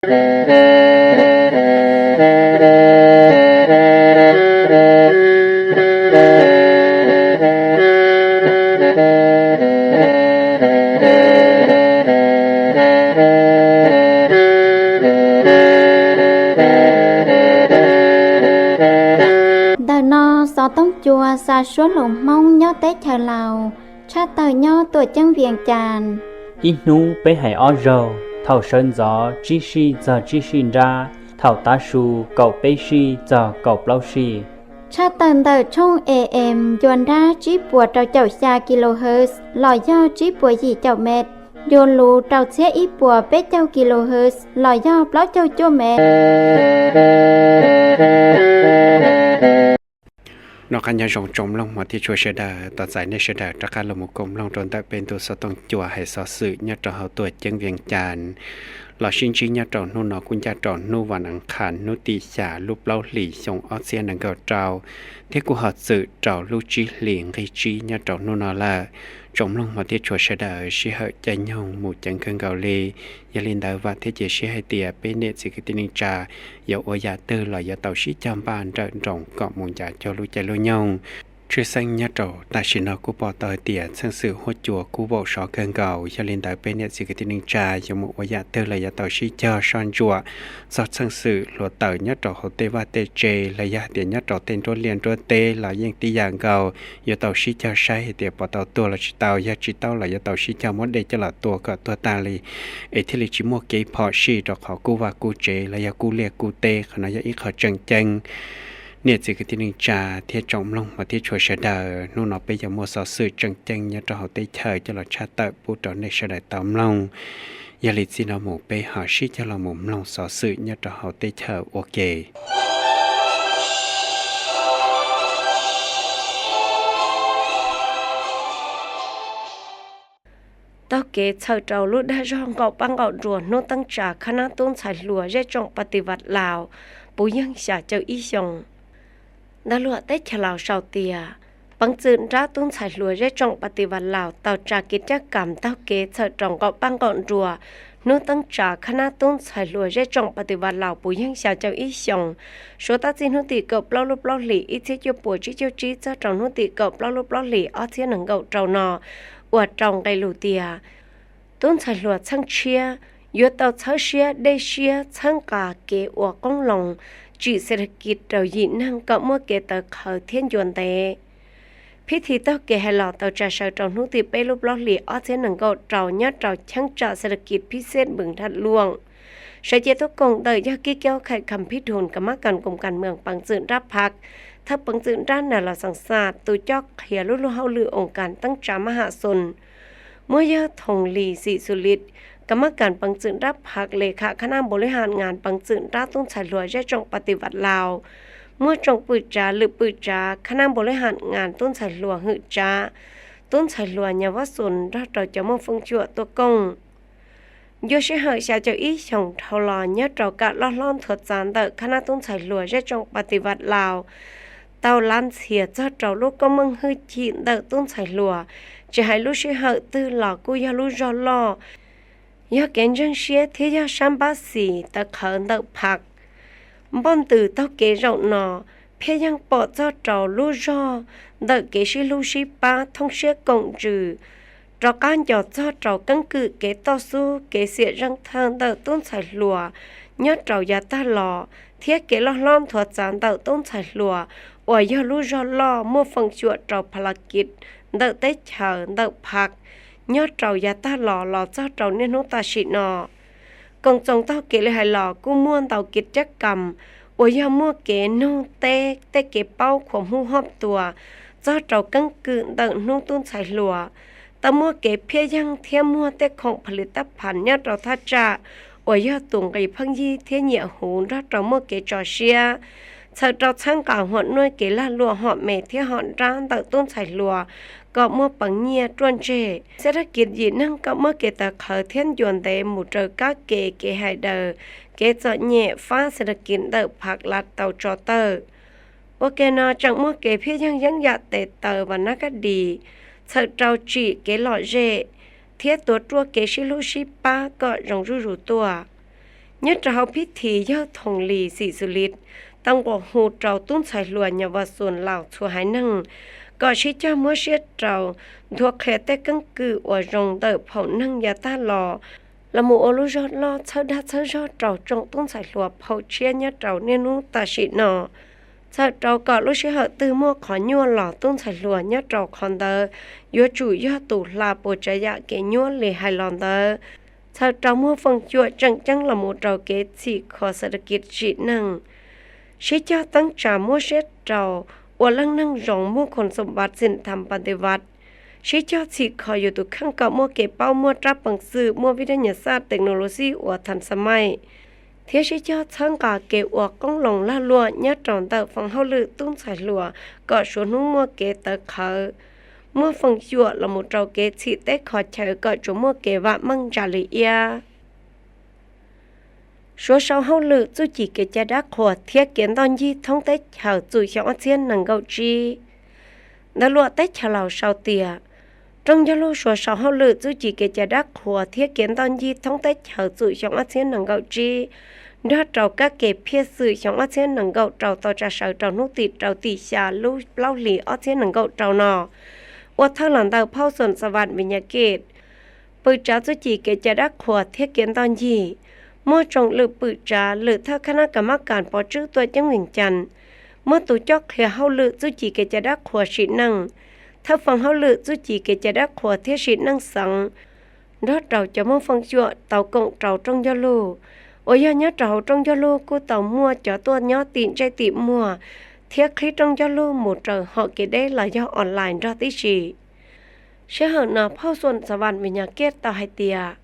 Ntawm no xov tooj cua xa suab hluas Hmoob nyob teb chaws Laus, tshaj tawm nyob tuam ceeb Vias Cas. Ib hnub peb hais ob zaug, thaum sawv ntxov tsib sij txog tsib sij nrab, thaum tav su kaum peb sij txog kaum plaub sij. Tshaj tawm ntawm tshooj A M ncua nrab tsib puas rau caum xya kilohertz los yog tsib puas yim caum mev, ncua luv rau txhiab ib puas peb caug kilohertz los yog plaub caug cuaj mev. Noj qab nyob zoo tsoom mloog hmov thiab tshua sawv daws, tos txais nej sawv daws rov qab los mus koom mloog rau ntawm peb ntu xov tooj cua hais xov xwm nyob rau hauv tuam ceeb Vias Cas los sib ntsib nyob rau hnub no kuj ncaj rau hnub vas as qhas hnub tim xya lub plaub hlis xyoo ob txhiab nees nkaum rau, thiab kuj ho txwm rau lub tsib hlis nqig tsib nyob rau hnub no lawm. Tsoom mloog hmov thiab tshua sawv daws, sij hawm caij nyoog mus ceev kawg nkaus li. Yog li ntawd vam thiab cia siab hais tias peb niam txiv kwv tij neej tsa yuav ua yam twg los yuav tau sib cog npaj nrawm nroos kom mus ncav cuag lub caij lub nyoog. Tshwj xeeb nyob rau tam sim no kuj pom tau hais tias txheej xwm huab cua kuj vaum sov kawg nkaus, yog li ntawd peb niam txiv kwv tij neej tsa yuav mus ua yam twg los yuav tau sib cog soj ntsuam txog txheej xwm hluav taws nyob rau hauv tej vaj tej tse los yog hais tias nyob rau tej nruab liaj nruab teb los yeej tib yam nkaus, yuav tau sib cog saib hais tias puas tau tuag los tsis tau, yog tsis tau los yuav tau sib cog muab dej coj los tua kom tuag tag li, es thiaj li tsis muaj kev phom sij rau qhov kub vaj kub tsev los yog kub liaj kub teb. Qhov no yog ib qho tseem ceeb. Niam txiv kwv tij neej tsa thiab tsoom mloog hmov thiab tshua sawv daws, hnub no peb yuav muaj xov xwm tseem ceeb nyob rau hauv teb chaws coj los tshaj tawm pub rau nej sawv daws tau mloog. Yog li txij no mus peb ho sib cog los mus mloog xov xwm nyob rau hauv teb chaws ua ke. Taug kev txhawm rau lub dag zog nqaum pab nqaum nruas hnub teeb tsa khab nab tub ntxhais hluas zej tsoom Pas Tis Vas Laus puv yeej xya caum ib xyoos. Ntawv luam teb chaws Laus sau tias, peev txwm nrab tub ntxhais hluas zej tsoom Pas Tis Vas Laus tau tsa kev caj kam taug kev txhawm rau nqaum pab nqaum nruas hnub teeb tsa khab nab tub ntxhais hluas zej tsoom Pas Tis Vas Laus puv yeej xya caum ib xyoos, suav tab txij hnub tim kaum plaub lub plaub hlis ib txhiab cuaj puas tsib caug tsib txog rau hnub tim kaum plaub lub plaub hlis ob txhiab nees nkaum rau no, uas rau nqe lus tias, tub ntxhais hluas txheej tshiab yuav tau txhawb siab dej siab txhawb nqa kev ua qoob loo, tsim xes thas kis rau yim neeg kom muaj kev tawv qhawv thiab ncua ntev. Phib thi taug kev hais los tau tsa saw rau hnub tim peb lub plaub hlis ob txhiab nees nkaum rau nyob rau cheeb tsam xes thas kis phib xej npws dhaj luaj. Sawv cev tuaj koom ntawm yog Kib Kaub Khais Kham Phib Dhus kam mab kas koom kas mees peev txwm nrab phaj, thawj peev txwm nrab nas los xeem xaj tus coj qhia lub luag hauj lwm oo kas teeb tsa mab ham xun. Muaj yawg Thoom Lis Xim Xus Lis kam mab kas peev txwm nrab phaj le kham khab nab npaum li ham ngas peev txwm nrab tub ntxhais hluas zej tsoom Pas Tis Vas Laus. Muaj tsoom pwm tsav lwm pwm tsav khab nab npaum li ham ngas tub ntxhais hluas hwm tsav, tub ntxhais hluas nyas vab xus nrog rau cov muaj feej xyuam tuaj koom. Ncua sij hawm xya caum ib xyoos dhau los nyob rau kam loj hlob nthuav txav ntawm khab nab tub ntxhais hluas zej tsoom Pas Tis Vas Laus tau lav ntxhias txog rau lub koob meej hwj chim ntawm tub ntxhais hluas, tsis hais lub sij hawm twg los kuj yog lub zog loj, yog kev ntseeg siab thiab yog sab npab xis tawv qhawv ntawm phaj. Npoj ntws taug kev zaum no, Phiaj Yeej pom txog rau lub zog ntawm kev sib hlub sib pab thooj siab koom ntsws, rov qab nco txog rau keeb kwm kev toj xub kev xiam zeej thawj ntawm tub ntxhais hluas nyob rau yav tag los, thiab kev loj hlob nthuav txav ntawm tub ntxhais hluas uas yog lub zog loj muaj feem xyuam rau pha la kis ntawm teb chaws ntawm phaj nyob rau yav tag los los txog rau niaj hnub tam sim no. Koom txoos taug kev li hais los kuj muaj ntau kev cab kam uas yog muaj kev nug teb tej kev paub khuam hub hom tua txog rau keeb kwm ntawm hnub tub ntxhais hluas. Tau muaj kev phiaj yeeg thiab muag tej khoom pha li tab phas nyob rau thaj tsam uas yog tus nqis pheej yig thiab nyiam huv nrog rau muaj kev tso siab, txhawm rau txhawb nqa huam nuaj kev lag luam hom me thiab hom nrab ntawm tub ntxhais hluas kom muaj peev nyiaj ruaj ntseg, xes thas kis yim neeg kom muaj kev tawv qhawv thiab ncua ntev mus raws kab ke kev hais daws, kev txom nyem fab xes thas kis ntawm phaj lav tau tso tawm. Ua ke no tseem muaj kev phiaj yeeg yeeb yam tes taw vas nab kab dis, txhawm rau tsim kev lom zem thiab tuav ruaj kev sib hlub sib pab kom zoo zuj zus tuaj. Nyob rau hauv phib thim yawg Thoom Lis Xim Xws Lis tau nqua hu rau tub ntxhais hluas Nyas Vas Xuas Laus txhua haiv neeg kom sib cog muab siab rau nthuav qhia tej keeb kwm uas zoo ntawm phaum neeg yav tag los, los mus ua lub zog loj txhawb dag txhawb zog rau tsoom tub ntxhais hluas phaum tshiab nyob rau niaj hnub tam sim no. Txhawm rau kom lub sij hawm twg muaj qhov nyuaj los tub ntxhais hluas nyob rau qhov ntawd yuav tsum yog tus hla puas tsav yam kev nyuaj li hais los ntawd. Txhawm rau muaj feem xyuam tseem ceeb los mus rau kev txhim kho xas tas kis tsim neej, sib cog teeb tsa muab siab rau ua leej neeg zoo muaj khoom xoom vaj txim tham pas nti vaj, sib cog txhim kho yus tus kheej kom muaj kev paub muaj rab peev xwm muaj vib thab nyas xaj technology uas tham xa maij, thiab sib cog txhawb nqa kev ua qoob loo lag luam nyob rau ntawm feem hauj lwm tub ntxhais hluas kom suav hnub muaj kev tawv qhawv, muaj feem xyuam los mus rau kev txhim teb kho chaw kom tsuas muaj kev vam meej ntsa li iab. Suav sau hauj lwm txuj ci kev cai dab qhuas thiab kev ntoj ncig thoob teb chaws txum xyoo ob txhiab nees nkaum tsib. Ntawv luam teb chaws Laus sau tias, rooj ncauj lug suav sau hauj lwm txuj ci kev cai dab qhuas thiab kev ntoj ncig thoob teb chaws txum xyoo ob txhiab nees nkaum tsib nrog rau kab ke phiaj xwm xyoo ob txhiab nees nkaum rau tau tsa sawv rau hnub tim rau tim xya lub plaub hlis ob txhiab nees nkaum rau no ua thawj los ntawm phauj Xos Xas Vas Vis Nyas Kes, pwm tsav txuj ci kev cai dab qhuas thiab kev ntoj ncig, muaj tsoom lwm pwm tsav lwm thawj khab nab kas mab kas pov tswb tuaj ceeb Vees Cas, muaj tus coj qhia hauj lwm txuj ci kev cai dab qhuas sim neej, thawj feem hauj lwm txuj ci kev cai dab qhuas thiab sim neej xeev, nrog rau cov muaj feem xyuam tau koom rau rooj ncauj lug, uas yog nyob rau hauv rooj ncauj lug kuj tau muaj cov tuaj nyob tim ntsej tim muag thiab qhib rooj ncauj lug mus raws hom kev deb los yog online nrog tib si. Sij hawm no phauj Xos Xas Vas Vis Nyas Kes tau hais tias,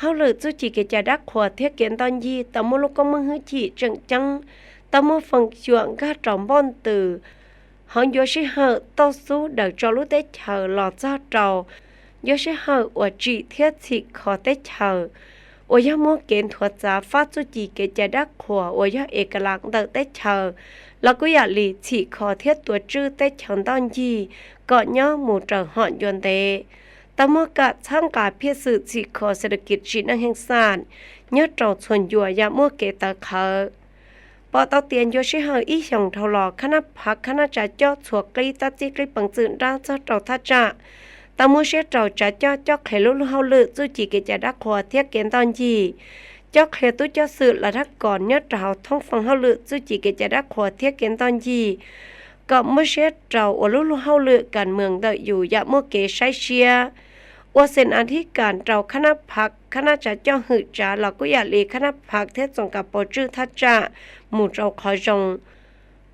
hauj lwm txuj ci kev cai dab qhuas thiab kev ntoj ncig tau muaj lub koob meej hwj chim tseem ceeb, tau muaj feem xyuam nkag rau npoj ntws hauv ncua sij hawm toj xub daws tso lub teb chaws los txog rau ncua sij hawm uas tsim thiab txhim kho teb chaws, uas yog muaj kev nthuav txav fab txuj ci kev cai dab qhuas uas yog es kas las ntawm teb chaws, los kuj yam li txhim kho thiab tuav tswj teb chaws ntoj ncig kom nyob mus raws hom ncua ntev. Tau muaj kam txhawb nqa phiaj xwm txhim kho xas tas kis tsim neej heej xaj nyob rau txhua ncua yam muaj kev tawv qhawv. Pom tau tias ncua sij hawm ib xyoos dhau los khab nab phav khab nab tsav coj txhua qib tab txib qib peev txwm nrab txog rau thaj tsam tau muab siab rau tsav coj coj qhia lub luag hauj lwm txuj ci kev cai dab qhuas thiab kev ntoj ncig, coj qhia tub coj xwm lav dab kos nyob rau hauv thoob feem hauj lwm txuj ci kev cai dab qhuas thiab kev ntoj ncig, kom muab siab rau ua lub luag hauj lwm kas mees ntawm yus yam muaj kev saib siab, ua xes nas thib kas rau khab nab phav khab nab tsav coj hwm tsav los kuj yam li khab nab phav thiab txoos kas pov tswj thaj tsam mus rau qhov zoo,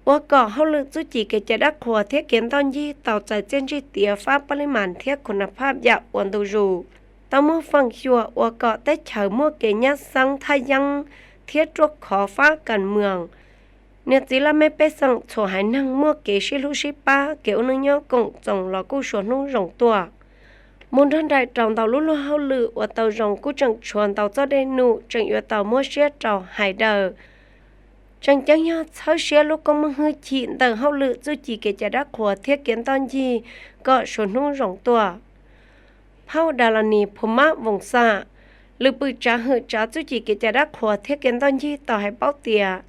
ua kom hauj lwm txuj ci kev cai dab qhuas thiab kev ntoj ncig tau txais txiaj ntsig tiav fab pab lib mas thiab khu na phaj yam ua ntu zus, tau muaj feem xyuam ua kom teb chaws muaj kev nyab xeeb thaj yeeb thiab ruaj khov fab kas mees. Niam txiv laj mej pej xeem txhua haiv neeg muaj kev sib hlub sib pab, kev ua neej nyob koom txoos los kuj suav hnub zoo tuaj. Mus nrog nraim rau ntau lub luag hauj lwm ua tau zoo kuj tseem tshuav ntau txoj dej num tseem yuav tau muab siab rau hais daws. Tseem ceeb yog txhawb siab lub koob meej hwj chim ntawm hauj lwm txuj ci kev cai dab qhuas thiab kev ntoj ncig kom suav hnub zoo tuaj. Phauj Das Las Nis Phum Mab Voos Xam, lwm pwm tsav hwm tsav txuj ci kev cai dab qhuas thiab kev ntoj ncig tau hais paub tias,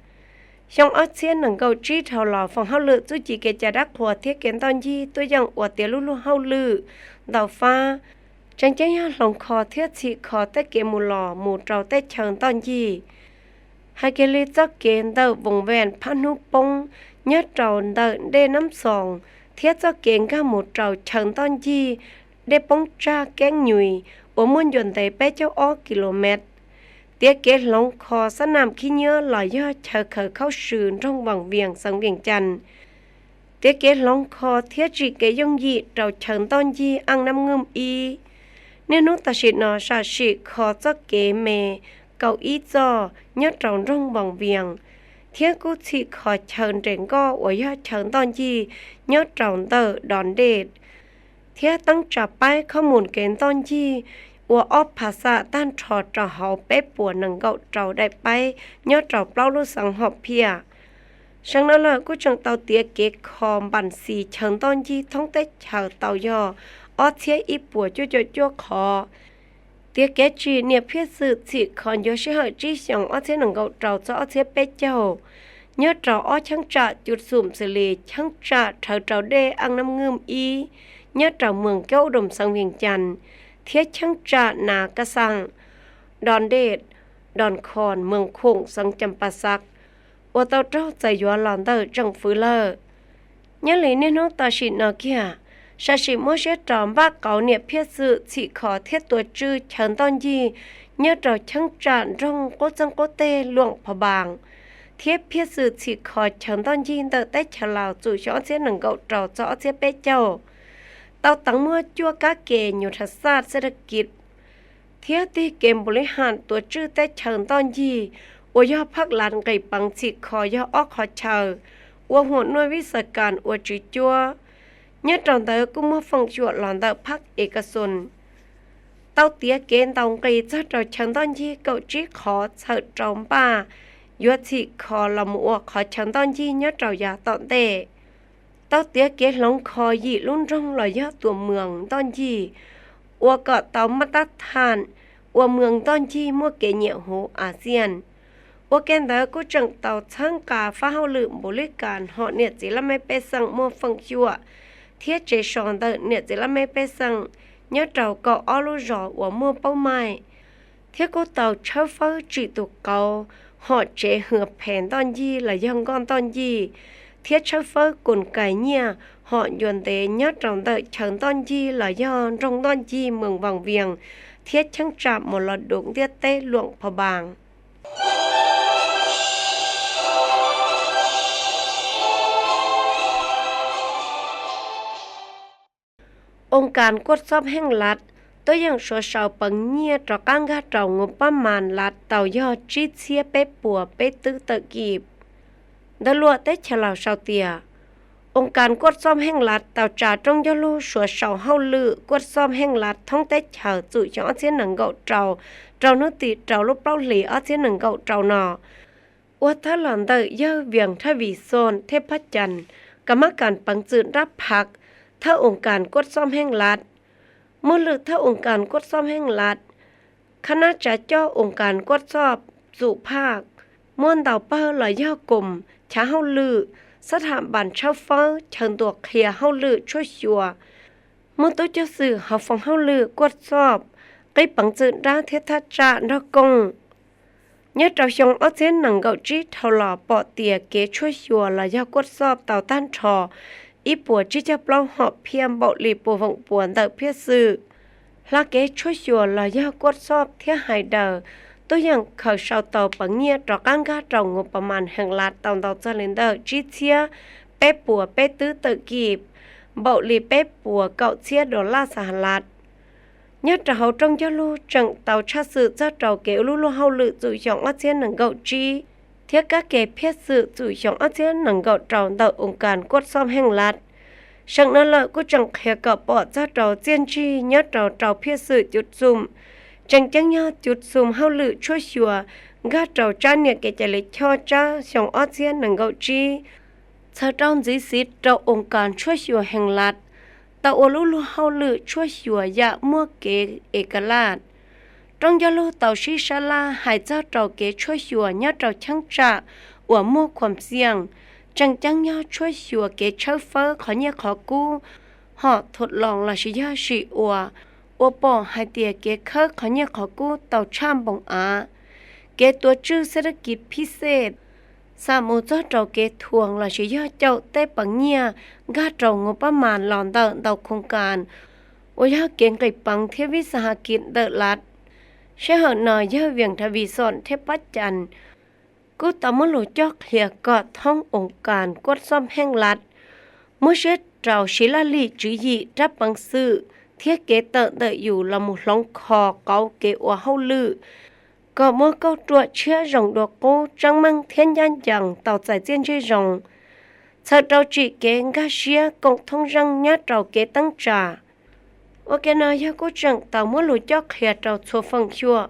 xyoo ob txhiab nees nkaum tsib dhau los feem hauj lwm txuj ci kev cai dab qhuas thiab kev ntoj ncig tuaj yeem ua tiav lub luag hauj lwm ntau fab, tseem ceeb yog hloov kho thiab txhim kho tej kev mus los mus rau tej chaw ntoj ncig. Hais kiag li txoj kev ntawm Voos Vees Phab Hnub Poob nyob rau ntawm dej Nab Xoos thiab txoj kev nkag mus rau chaw ntoj ncig dej poob tsag Keeb Nyuis uas muaj ncua ntev peb caug ob ki lo mev. Tiav kev hloov kho xab nam khib nyiab los yog chaw khaws khaub swm nroog Voos Vees xeev Vees Cas. Tiav kev hloov kho thiab tsim kev yooj yim rau chaw ntoj ncig Aj Nab Nyooj ib. Niaj hnub tam sim no sam sim kho txoj kev me kaum ib txoj nyob rau nroog Voos Vees, thiab kuj txhim kho chaw nres nkoj uas yog chaw ntoj ncig nyob rau ntawm dos dej, thiab teeb tsa paib khob mus kev ntoj ncig ua ob phav xam tag nrho rau hauv peb puas nees nkaum rau daim paib nyob rau plaub lub xeev hom phiaj. Seem no lawm kuj tseem tau tiav kev kho npas xis chaw ntoj ncig thoob teb chaws tau yog ob txhiab ib puas cuaj caum cuaj qhov. Tiav kev tsim niam phiaj xwm txhim kho ncuav sij hawm tsib xyoos ob txhiab nees nkaum rau txog ob txhiab peb caug nyob rau ob cheeb tsam cuv xum xws li cheeb tsam rhawv rau dej Aj Nab Nkwj ib nyob rau moos Kab Ub Doos xeev Vias Cas thiab cheeb tsam Nas Kas Xaas, Dos Dej, Dos Khos moos Khoom xeev Cas Pas Xas uas tau raug txais yuav los ntawm tsoom fwv lawm. Nyob li niaj hnub tam sim no kiag, sam sim muab siab rau npaj qauv niam phiaj xwm txhim kho thiab tua tswj chaw ntoj ncig nyob rau cheeb tsam nroog Qub Txeeb Qub Teg Luam Pha Npas thiab phiaj xwm txhim kho chaw ntoj ncig ntawm teb chaws Laus txum xyoo ob txhiab nees nkaum rau txog ob txhiab peb caug tau teev muaj cuaj kab ke nyuas rhas xaj xeb dab kiv thiab tig kev npaum li ham tuav tswj teb chaws ntoj ncig uas yog phab lav nqis peev txhim kho yog ob qhov chaw ua huam nuaj vib xas kas ua tswv cuab. Nyob rau ntawd kuj muaj feem xyuam los ntawm phab es kas xus tau tiav kev ntaus nqis txog rau chaw ntoj ncig kaum tsib qhov txhawm rau npaj yuav txhim kho los mus ua qhov chaw ntoj ncig nyob rau yav tom ntej. Tau tiav kev hloov kho yim lub nroog los yog tus moos ntoj ncig ua kom tau maj tab tham ua moos ntoj ncig muaj kev nyiam huv Axias. Ua ke ntawd kuj tseem tau txhawb nqa fab hauj lwm npaum li kas hom niam txiv laj mej pej xeem muaj feem xyuam thiab tsev so ntawm niam txiv laj mej pej xeem nyob rau kaum ob lub zos uas muaj paub maij, thiab kuj tau tshawb fawb tsim tus qauv hom tsev hwm phem ntoj ncig los yog nkoj ntoj ncig, thiab tshawb fawb koos kais nyiaj hom ncua ntev nyob rau ntawm chaw ntoj ncig los yog nroog ntoj ncig moos Vas Vias thiab cheeb tsam Mus Los Dum ntiaj teb Luam Pha Npas. Oo kas kuaj xob heej lav tuaj yeem suav sau peev nyiaj rov qab nkag rau ngu pab mas lav tau yog tsib txhiab peb puas peb twb tawm kis. Ntawv luam teb chaws Laus sau tias, oo kas kuaj xob heej lav tau tsa rooj ncauj lug suav sau hauj lwm kuaj xob heej lav thoob teb chaws txum xyoo ob txhiab nees nkaum rau rau hnub tim rau lub plaub hlis ob txhiab nees nkaum rau no ua thawb los ntawm yawg Vias Thaj Vis Xoos thej Phab Cas, kam mab kas peev txwm nrab phaj, thawj oo kas kuaj xob heej lav. Muaj lwm thawj oo kas kuaj xob heej lav, khab nab tsa coj oo kas kuaj xob txum phaj, muaj ntau pawg los yog koom chav hauj lwm, xab tham npas tshawb fawb chaw ntuas qhia hauj lwm tshuaj xyuas, muaj tub ceev xwm hauv foom hauj lwm kuaj xob, qib peev txwm nrab thiab thaj tsam nrog kooj. Nyob rau xyoo ob txhiab nees nkaum tsib dhau los pom tias kev tshuaj xyuas los yog kuaj xob tau tag nrho ib puas tsib caug plaub hom phiaj npaum li puas voom puas ntawm phiaj xwm. Hla kev tshuaj xyuas los yog kuaj xob thiab hais daws tuaj yeem khaws sau tau peev nyiaj rov qab nkag rau ngu pab mas heej lav tau ntau txog li ntawm tsib txhiab peb puas peb twb tawm kis, npaum li peb puas kaum txhiab dollar Xahalas. Nyob rau hauv rooj ncauj lug tseem tau tshaj xwm txog rau kev ua lub luag hauj lwm txum xyoo ob txhiab nees nkaum tsib thiab kab ke phiaj xwm txum xyoo ob txhiab nees nkaum rau ntawm oo kas kuaj xob heej lav. Seem no lawm kuj tseem qhia kom pom txog rau txiaj ntsig nyob rau rau phiaj xwm cuv xoom tseem ceeb yog cuv xoom hauj lwm tshuaj xyuas nkag rau tsab niam kev cai li choj tsab xyoo ob txhiab nees nkaum tsib txhawm rau ntxiv xiv rau oo kas tshuaj xyuas heej lav tau ua lub luag hauj lwm tshuaj xyuas yam muaj kev es ka laj. Rooj ncauj lug tau sib sab laj hais txog rau kev tshuaj xyuas nyob rau cheeb tsam uas muaj khuam xiam, tseem ceeb yog tshuaj xyuas kev tshawb fawb qhov nyiaj qhov kub, hom thuam loos lossis yog sim ua, ua pom hais tias kev khawb qhov nyiaj qhov kub tau tshaj npoo av, kev tuav tswj xeb dab kiv phib xej, xam mus txog rau kev thuam lossis yog caum tej peev nyiaj nkag rau ngu pab mas los ntawm ntau khoos kas uas yog kev nqis peev thiab vib xas has kis ntawm lav. Sij hawm no yawg Vias Thaj Vis Xoos thej Phab Cas kuj tau muab lus coj qhia kom thoob oo kas kuaj xob heej lav muab siab rau siv laj lim tswv yim rab peev xwm thiab kev tawm ntawm yus los mus hloov kho qauv kev ua hauj lwm kom muaj kauj ruam tshiab zoo dua qub tseeb meej thiab ncaj ncees tau txais txiaj ntsig zoo, txhawm rau tsim kev nkag siab koom thoob zeej nyob rau kev teeb tsa. Ua ke no yawg kuj tseem tau muab lus coj qhia rau txhua feem xyuam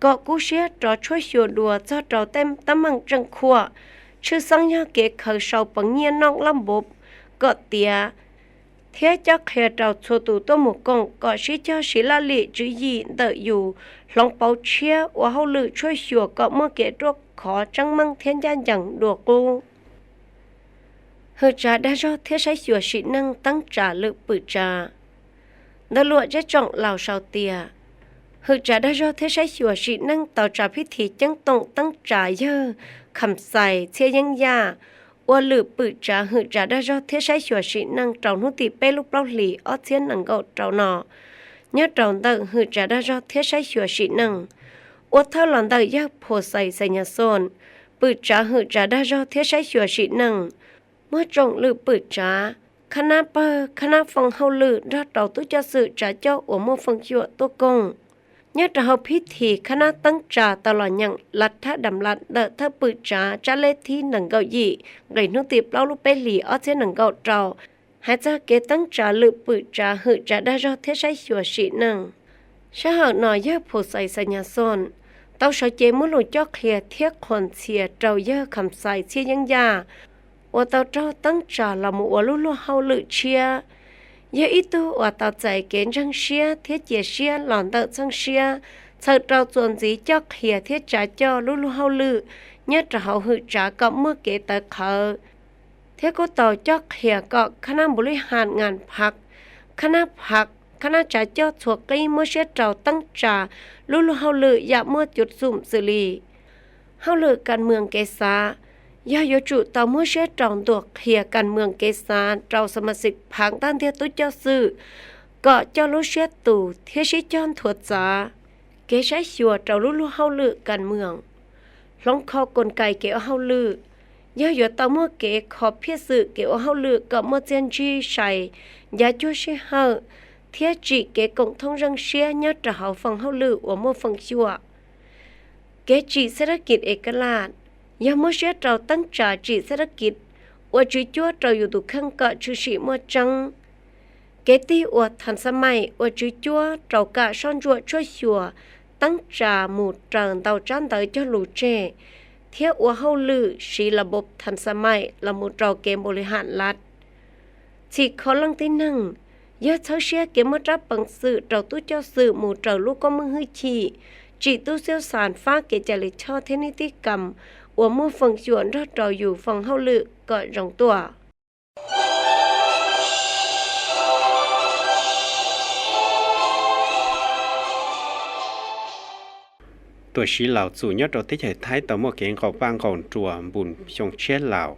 kom kub siab rov tshuaj xyuas dua txog rau tej teeb meem tseem khuam, tshwj xeeb yog kev khaws sau peev nyiaj noj laj npuv kom tiav, thiab cob qhia rau txhua tus tuaj mus koom kom sib cog siv laj lim tswv yim ntawm yus hloov pauv tshiab ua hauj lwm tshuaj xyuas kom muaj kev ruaj khov tseeb meej thiab ncaj ncees dua qub. Hwm tsav dag zog thiab saib xyuas sim neej teeb tsa lwm pwm tsav. Ntawv luam tseb tsoom laus sau tias, hwm tsav dag zog thiab saib xyuas sim neej tau tsa phib thi ceeb toom teeb tsa yawg Kham Xais Txhiaj Yeeb Yaj ua lwm pwm tsav hwm tsav dag zog thiab saib xyuas sim neej rau hnub tim peb lub plaub hlis ob txhiab nees nkaum rau no, nyob rau ntawm hwm tsav dag zog thiab saib xyuas sim neej, ua thawj los ntawm yawg Phu Xais Xais Nyas Xoos, pwm tsav hwm tsav dag zog thiab saib xyuas sim neej, muaj tsoom lwm pwm tsav, khab nab pawg, khab nab foo hauj lwm nrog rau tub coj xwm tsav coj uas muaj feem xyuam tuaj koom. Nyob rau hauv phib thi khab nab teeb tsa tau los nyeem lav thab dam lam ntawm thawj pwm tsav tsab lej thib nees nkaum yim nqis hnub tim plaub lub peb hlis ob txhiab nees nkaum rau, hais txog kev teeb tsa lwm pwm tsav hwm tsav dag zog thiab saib xyuas sim neej. Sij hawm no yawg Phu Xais Xais Nyas Xoos tau sawv cev muab lus cob qhia thiab qhuas ntxhias rau yawg Kham Xais Txhiaj Yeeb Yaj uas tau raug teeb tsa los mus ua lub luag hauj lwm tshiab. Yog ib tug uas tau txais kev ntseeg siab thiab cia siab los ntawm txheej siab, txhawm rau txuas ntxiv coj qhia thiab tsav coj lub luag hauj lwm nyob rau hauv hwm tsav kom muaj kev tawv qhawv, thiab kuj tau cob qhia kom khab nab npu lij has ngas phaj, khab nab phaj, khab nab tsav coj txhua qib muab siab rau teeb tsa lub luag hauj lwm yam muaj cuv xum xws li hauj lwm kas mwm kev xav, yog yuav tsum tau muab siab rau ntuas qhia kas mwm kev xav rau xa ma xim phaj tag ntiag tub coj xwm kom coj lub siab tus thiab sib cog nthuav txav, kev saib xyuas rau lub luag hauj lwm kas mwm, hloov kho koos kais kev ua hauj lwm, yog yuav tau muaj kev kho phiaj xwm kev ua hauj lwm kom muaj txiaj ntsig sai, ncav cuag sij hawm, thiab tsim kev koom thooj zeej siab nyob rau hauv foo hauj lwm uas muaj feem xyuam. Kev tsim xab dab kis es kaj laj, yog muab siab rau teeb tsa tsim xab dab kis ua tswv cuab rau yus tus kheej kom tshwm sim muaj tseeb. Kev tig ua thas xa mais ua tswv cuab rau kam soj ntsuam tshuaj xyuas teeb tsa mus raws ntau tsab ntawv cog lus tseg, thiab ua hauj lwm siv las npau thas xa mais los mus rau kev npu lij has lav. Txhim kho leej tib neeg, yog txhawb siab kev muaj rab peev xwm rau tub coj xwm mus raws lub koob meej hwj chim, tsim tub xiab xas fab kev cai li choj thiab nib tib kam uas muaj feem xyuam nrog rau yus foo hauj lwm kom zoo tuaj. Tuam siv Laus Txum nyob rau teb chaws Thaib tau muaj kev nqaum paj nqaum nruas npus xyoo tshiab laus.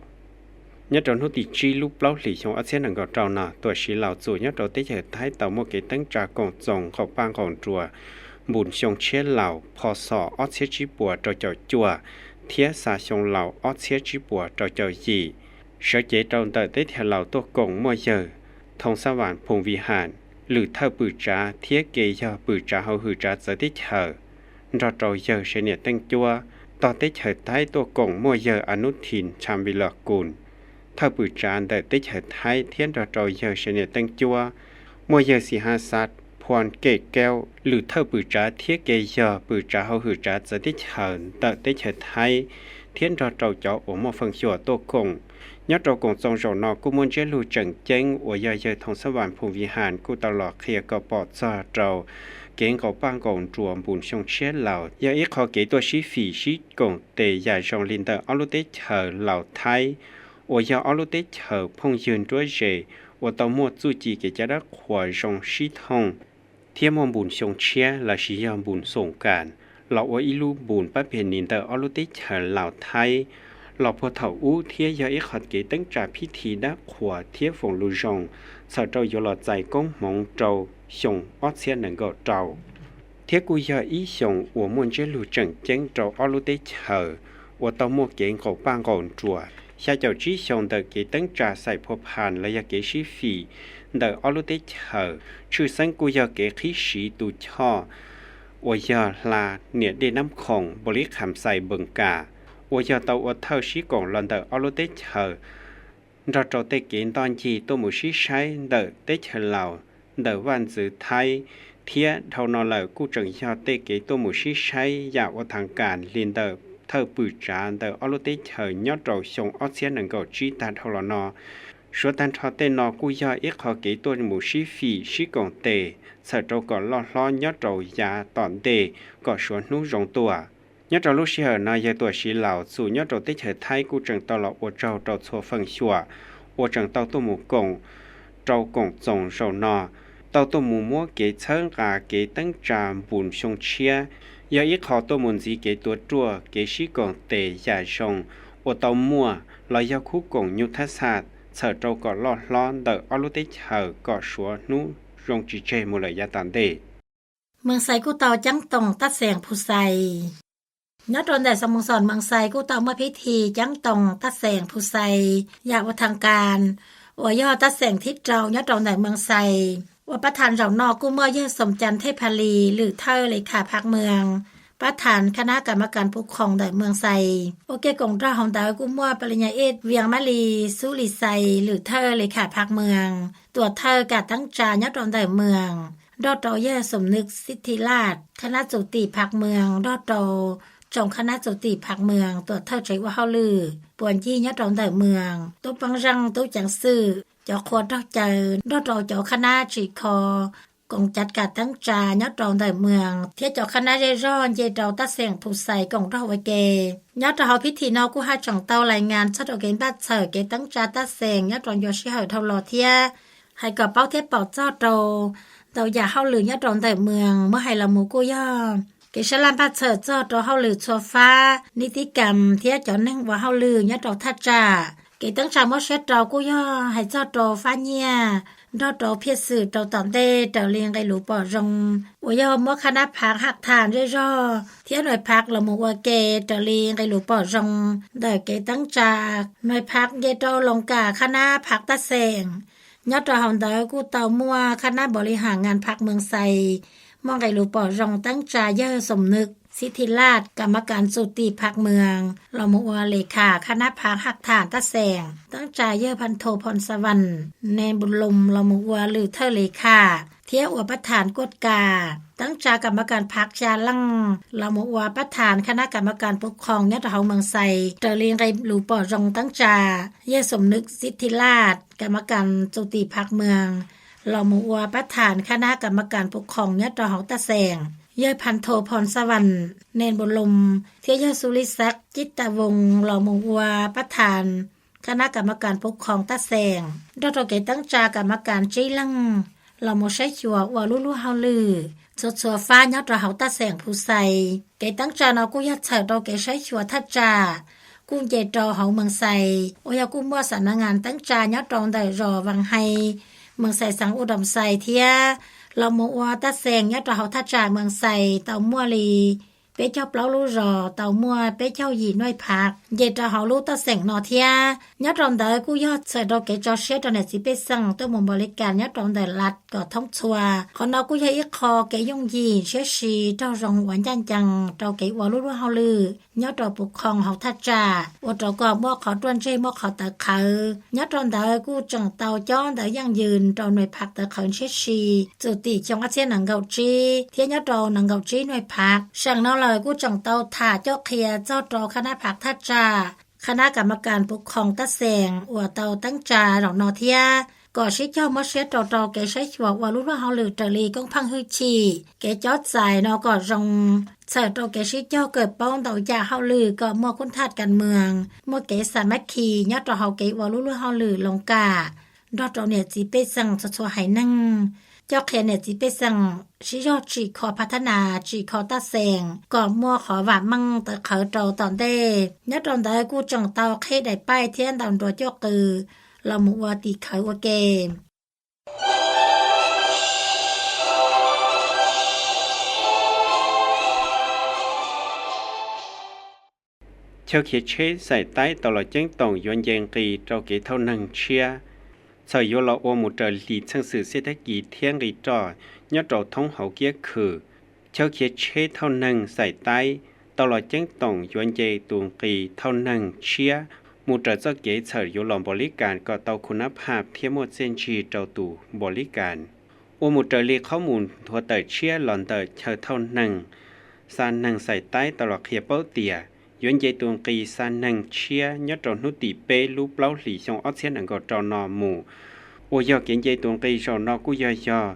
Nyob rau hnub tim tsib lub plaub hlis xyoo ob txhiab nees nkaum rau no, tuam siv Laus Txum nyob rau teb chaws Thaib tau muaj kev teeb tsa koom txoos nqaum paj nqaum nruas npus xyoo tshiab laus, pho xom ob txhiab tsib puas rau caum cuaj, thiab xa xyoo laus ob txhiab tsib puas rau caum yim. Sawv cev rau ntawm teb chaws Laus tuaj koom muaj yawg Thoo Xab Vas Phoom Vij Has, lwm thawj pwm tsav thiab ke yog pwm tsav hauj hwm tsav txawv teb chaws, nrog rau yawg Sev Niam Teej Cuab. Tog teb chaws Thaib tuaj koom muaj yawg Anub Thim Tsham Vij Los Kus, thawj pwm tsav ntawm teb chaws Thaib thiab nrog rau yawg Sev Niam Teej Cuab. Muaj yawg Xi Ha Xas Phuam Kem Keub, lwm thawj pwm tsav thiab ke yog pwm tsav hauj hwm tsav txawv teb chaws ntawm teb chaws Thaib thiab nrog rau cov uas muaj feem xyuam tuaj koom. Nyob rau koom txoos zaum no kuj muaj ntsiab lus tseem ceeb uas yog yawg Thoo Xab Vas Phoom Vij Has kuj tau los qhia kom pom txog rau kev nqaum paj nqaum nruas npus xyoo tshiab laus, yog ib qho kev tuaj sib fim sib koom tes yam zoo li ntawm ob lub teb chaws Laus Thaib, uas yog ob lub teb chaws phooj ywg nruab ze uas tau muaj txuj ci kev cai dab qhuas zoo sib thooj, thiab muaj npus xyoo tshiab lossis yog npus xoom kas los ua ib lub npus pab phe nis ntawm ob lub teb chaws Laus Thaib, los puag thaum ub thiab yog ib qho kev teeb tsa phib thi dab qhuas thiab foom lus zoo txhawm rau yuav los txais koob hmoov rau xyoo ob txhiab nees nkaum rau. Thiab kuj yog ib xyoo uas muaj ntsiab lus tseem ceeb rau ob lub teb chaws uas tau muaj kev nqaum paj nqaum nruas xya caum tsib xyoo ntawm kev teeb tsa xaim phua phas los yog kev sib fim ntawm ob lub teb chaws. Tshwj xeeb kuj yog kev qhib siv tus choj uas yog hla niam dej Nab Khoom npau li Kham Xais Npees Kas, uas yog tau ua thawj sib koom los ntawm ob lub teb chaws, nrog rau tej kev ntoj ncig tuaj mus sib saib ntawm teb chaws Laus, ntawm vaj ntxwv Thaib, thiab dhau no lawm kuj tseem yog tej kev tuaj mus sib saib yam ua thaav kas li ntawm thawj pwm tsav ntawm ob lub teb chaws nyob rau xyoo ob txhiab nees nkaum tsib tag dhau los no, Suav tag nrho tej no kuj yog ib qho kev tuaj mus sib fim sib koom tes txhawm rau kom loj hlob nyob rau yav tom ntej kom suav hnub zoo tuaj. Nyob rau lub sij hawm no yawg Tuam Siv Laus txum nyob rau teb chaws Thaib kuj tseem tau los ua tsaug rau txhua feem xyuam uas tseem tau tuaj mus koom rau koom txoos zaum no, tau tuaj mus muab kev txhawb nqa kev teeb tsa npun xyoo tshiab, yog ib qho tuaj mus ntxiv kev tuav ruaj kev sib koom tes yam zoo uas tau muaj los yog khub koom nyuj thab xaj txhawm rau kom loj hlob ntawm ob lub teb chaws kom suav hnub zoo tsis tseg mus lawm yav tom ntej. Mees Xais kuj tau ceeb toom tab xeem Phu Xais. Nyob rau ntawm xoo moo xoom Mees Xais kuj tau muaj phib thi ceeb toom tab xeem Phu Xais yam ua thaas kas, uas yog tab xeem thib rau nyob rau ntawm Mees Xais. Ua pab thas zaum no kuj muaj yawg Xoom Cas Thej Pha Lis lwm thawj le khas phaj mws, pab thas khab nab kam ma kas puv khoom ntawm Mees Xais. Ua ke koom nrog hauv ntawd kuj muaj Palinyas Ej Vias Mab Lis Xub Lis Xais lwm thawj le khas phaj mws, tuam thawj kam teeb tsa nyob rau ntawm mws, nrog rau yawg Xoom Nwm Xib Thi Laj khab nab txum tim phaj mws, nrog rau tsoom khab nab txum tim phaj mws, tuam thawj tsev ua hauj lwm puas ncig nyob rau ntawm mws, tub peeb zeej tub ceev xwm, cov qhua raug caw, nrog rau cov khab nab tsim kho koom cav kam teeb tsa nyob rau ntawm mws thiab cov khab nab zej zog nce rau tab xeem Phu Xais koom nrog ua ke. Nyob rau hauv phib thi no kuj haj tseem tau lais ngas txog rau kev npaj txhawm kev teeb tsa tab xeem nyob rau ncua sij hawm dhau los thiab hais kom paub thiab pom txog rau ntau yam hauj lwm nyob rau ntawm mws. Muab hais los mus kuj yog kev sab laj npaj txhawm txog rau hauj lwm txhua fab nib tib kas thiab cov neeg ua hauj lwm nyob rau thaj tsam. Kev teeb tsa muab siab rau kuj yog hais txog rau fab nyiaj nrog rau phiaj xwm rau tom ntej raws li nqe lus pom zoo, uas yog muab khab nab phav haj tham zej zog thiab nuaim phav los mus ua ke raws li nqe lus pom zoo ntawm kev teeb tsa. Nuaim phav nce rau loos kam khab nab phav tab xeem. Nyob rau hauv ntawd kuj tau muaj khab nab npau li has ngas phaj Mees Xais muaj nqe lus pom zoo teeb tsa yawg Xoom Nwm Xib Thi Laj kam ma kas txum tim phaj mws los mus ua le khas khab nab phav haj tham tab xeem, teeb tsa yawg Phas Thos Phos Xa Vas Nes Npus Loos los mus ua lwm thawj le khas thiab ua pab thas kuaj kas, teeb tsa kam ma kas phav xya leej los mus ua pab thas khab nab kam ma kas puv khoom nyob rau hauv Mees Xais raws li nqe lus pom zoo teeb tsa. Yawg Xoom Nwm Xib Thi Laj kam ma kas txum tim phaj mws los mus ua pab thas khab nab kam ma kas puv khoom nyob rau hauv tab xeem, yawg Phas Thos Phos Xa Vas Nes Npus Loos thiab yawg Xu Lis Xav Cib Tas Voos los mus ua pab thas khab nab kam ma kas puv khoom tab xeem, nrog rau kev teeb tsa kam ma kas tsib leeg los mus saib xyuas ua lub luag hauj lwm txhua txhua fab nyob rau hauv tab xeem Phu Xais. Kev teeb tsa no kuj yog txhawm rau kev saib xyuas thaj tsam kuj nce rau hauv Mees Xais, uas yog kuj muaj xam nav ngas teeb tsa nyob rau ntawm zos Vas Hais, Mees Xais xeev U Doos Xais thiab los mus ua tab xeem nyob rau hauv thaj tsam Mees Xais tau muaj li peb caug plaub lub zos tau muaj peb caug yim nuaim phav nce rau hauv lub tab xeem no thiab. Nyob rau ntawd kuj yog txhawm rau kev tso siab rau niam txiv pej xeem tuaj mus npaum li cas nyob rau ntawm Lav kom thoob txhua. Qhov no kuj yog ib qho kev yooj yim siab si raug zoo uas ncaj ncees rau kev ua lub luag hauj lwm nyob rau puv khoom hauv thaj tsam, ua rau kom muaj qhov ruaj ntseg muaj qhov tawv qhawv. Nyob rau ntawd kuj tseem tau cob ntawv yeej yws rau nuaim phav tawv qhawv ntshiab si txum tim xyoo ob txhiab nees nkaum tsib thiab nyob rau nees nkaum tsib nuaim phav. Seem no lawm kuj tseem tau tham coj qhia txog rau khab nab phav thaj tsam, khab nab kam ma kas puv khoom tab xeem uas tau teeb tsa zaum no thiab kom sib cog muab siab rau rau kev saib xyuas ua lub luag hauj lwm raws li koob pheej hwj chim, kev cob txais no kom zoo, txhawm rau kev sib cog kawm paub ntau yam hauj lwm kom muaj kub thaj kas mws, muaj kev xa mab khi nyob rau hauv kev ua lub luag hauj lwm loos kam nrog rau niam txiv pej xeem txhua txhua haiv neeg, coj qhia niam txiv pej xeem sib zog tsim kho phav thab nas tsim kho tab xeem kom muaj qhov vam meej tawv qhawv rau tom ntej. Nyob rau ntawd kuj tseem tau qhib daim paij thiab ntaus nruas coj qws los mus ua tim khawv ua ke. Chaw khiav tsheb Xais Taib tau los ceeb toom yuav nce nqis rau kev thauj neeg tshiab, txhawm yuav los ua mus raws li txheej xwm xiab tab kis thiab nqi roj nyob rau thoob hauv kiab khw. Chaw khiav tsheb thauj neeg Xais Taib tau los ceeb toom yuav nce tus nqis thauj neeg tshiab mus raws txoj kev txhawm yuav los npaum li cas kom tau khu nab phaj thiab muaj txiaj ntsig rau tus npaum li cas. Ua mus raws li qhov mus nthuav tawm tshiab los ntawm chaw thauj neeg xa neeg Xais Taib tau los qhia paub tias yuav nce tus nqi xa neeg tshiab nyob rau hnub tim peb lub plaub hlis xyoo ob txhiab nees nkaum rau no mus. Uas yog kev nce tus nqi zaum no kuj yog yog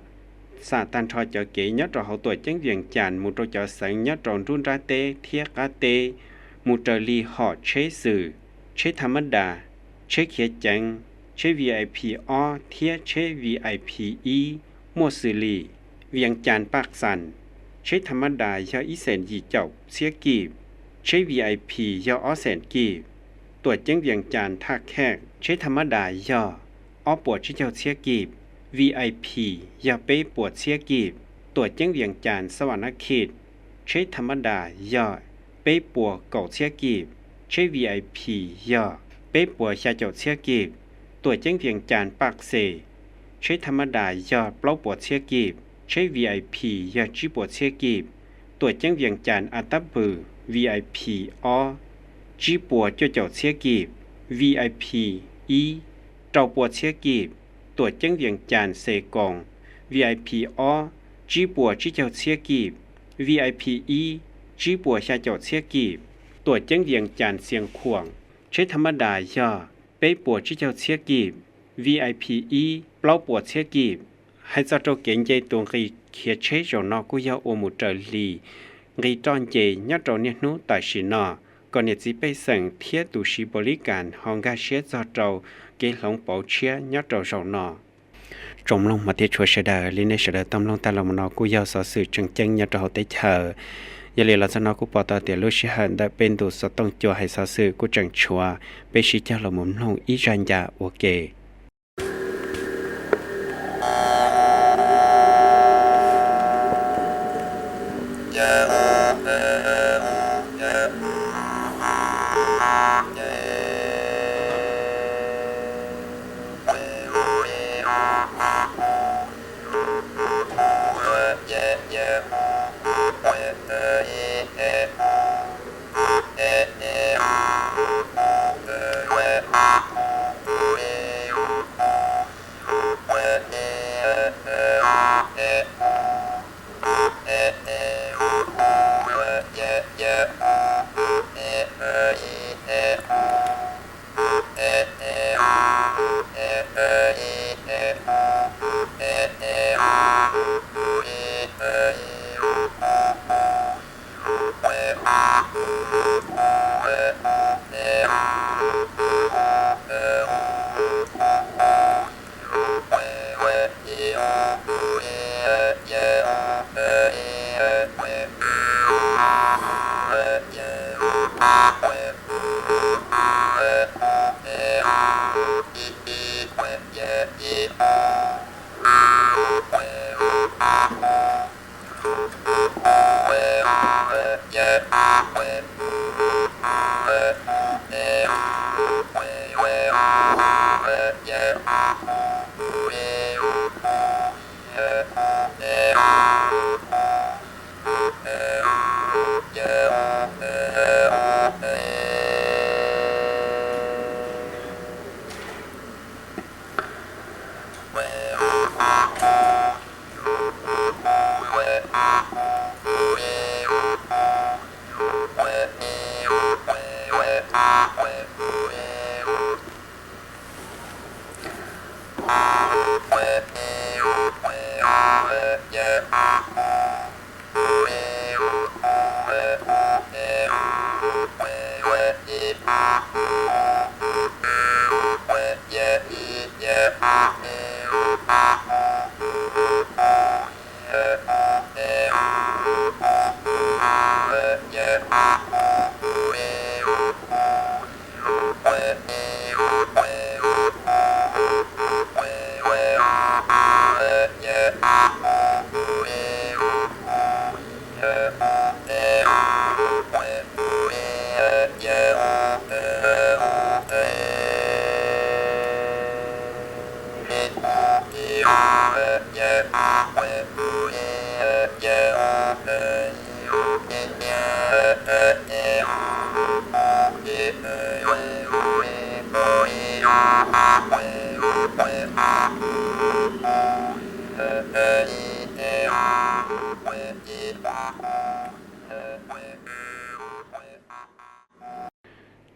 xam tag nrho cov kev nyob rau hauv tuam ceeb Vias Cas mus rau cov xeev nyob rau nruab nrab teb thiab qab teb, mus raws li hom tsheb xwm, tsheb tha mab das, tsheb khiav ceev, tsheb VIP ob thiab tsheb VIP ib muaj xws li: Vias Cas Paj Xas, tsheb tha mab das yog ib xees yim caum txhiab kib, tsheb VIP yog ob xees kib. Tuam ceeb Vias Cas Thaj Khej, tsheb tha mab das yog ob puas tsib caug txhiab kib, VIP yog peb puas txhiab kib. Tuam ceeb Vias Cas Xas Vas Nab Khij, tsheb tha mab das yog peb puas kaum txhiab kib, tsheb VIP yog peb puas xya caum txhiab kib. Tuam ceeb Vias Cas Paj Xes, tsheb tha mab das yog plaub puas txhiab kib, tsheb VIP yog tsib puas txhiab kib. Tuam ceeb Vias Cas A Tab Pws VIP ob, tsib puas cuaj caum txhiab kib, VIP ib, rau puas txhiab kib. Tuam ceeb Vias Cas Xes Koos VIP ob, tsib puas tsib caug txhiab kib, VIP ib, tsib puas xya caum txhiab kib. Tuam ceeb Vias Cas Xias Khuam, tsheb tha mab das yog peb puas tsib caug txhiab kib, VIP ib, plaub puas txhiab kib. Hais txog rau kev nce tus nqi khiav tsheb zaum no kuj yog ua mus raws li nqi roj nce nyob rau niaj hnub tam sim no, kom niam txiv pej xeem thiab tus siv npaum li cas ho nkag siab txog rau kev hloov pauv tshiab nyob rau zaum no. Tsoom mloog hmov thiab tshua sawv daws, li nej sawv daws tau mloog tag los mus no kuj yog xov xwm tseem ceeb nyob rau hauv teb chaws. Yog li los txog no kuj pom tau tias lub sij hawm ntawm peb ntu xov tooj cua hais xov xwm kuj tseem tshuav, peb sib cog los mus mloog ib zaj ncaj ua ke.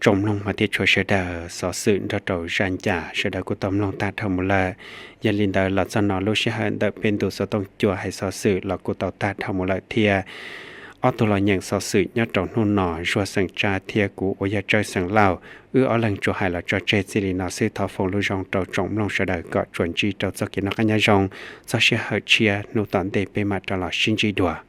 Tsoom mloog mas thiab tshua sawv daws, xov xwm nrog rau zaj ncas sawv daws kuj tau mloog tag dhau mus lawm. Yog li ntawd los txog no lub sij hawm ntawm peb ntu xov tooj cua hais xov xwm los kuj tau tag dhau mus lawm thiab. Ob tug los nyeem xov xwm nyob rau hnub no, Zuag xeem Tsab thiab kuv uas yog Tsawb xeem Lauj, wb ob leeg tsuas hais los tso tseg txij li no xwb. Thov foom lus zoo rau tsoom mloog sawv daws kom tsuas ntsib rau txoj kev noj qab nyob zoo. Txog sij hawm tshiab hnub tom ntej peb mam rov los sib ntsib dua.